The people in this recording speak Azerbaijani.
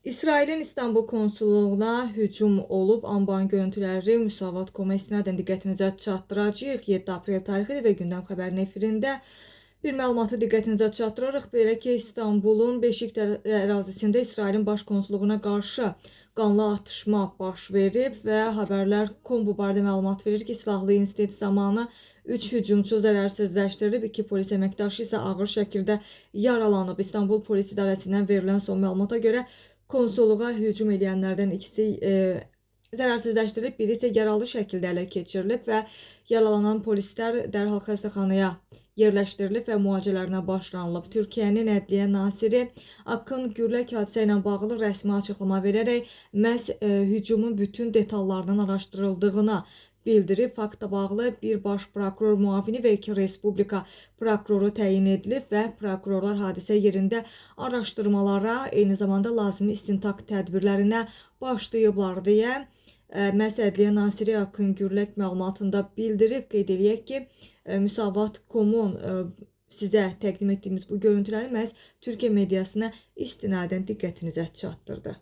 İsrailin İstanbul konsulluğuna hücum olub. Anban görüntüləri Müsavat.com istinadən diqqətinizə çatdıracağıq. 7 aprel tarixidir və gündəm xəbərinin efirində bir məlumatı diqqətinizə çatdırarıq. Belə ki, İstanbulun Beşiktaş ərazisində İsrailin baş konsulluğuna qarşı qanlı atışma baş verib və Haberler.com bu barədə məlumat verir ki, silahlı insident zamanı 3 hücumçu zərərsizləşdirilib, 2 polis əməkdaşı isə ağır şəkildə yaralanıb. İstanbul Polis İdarəsindən verilən son məlumata görə konsolluğa hücum edənlərdən ikisi zərərsizləşdirilib, biri isə yaralı şəkildə ələ keçirilib və yaralanan polislər dərhal xəstəxanaya yerləşdirilib və müalicələrinə başlanılıb. Türkiyənin Ədliyyə naziri Akın Gürlək hadisə ilə bağlı rəsmi açıqlama verərək məhz hücumun bütün detallarının araşdırıldığını bildirib. Faktla bağlı bir baş prokuror müavini və iki respublika prokuroru təyin edilib və prokurorlar hadisə yerində araşdırmalara, eyni zamanda lazımi istintaq tədbirlərinə başlayıblar deyə məhz Ədliyyə naziri Akın Gürlək məlumatında bildirib. Qeyd eləyək ki, Müsavat.com-un sizə təqdim etdiyimiz bu görüntüləri məhz Türkiyə mediasına istinadən diqqətinizə çatdırdı.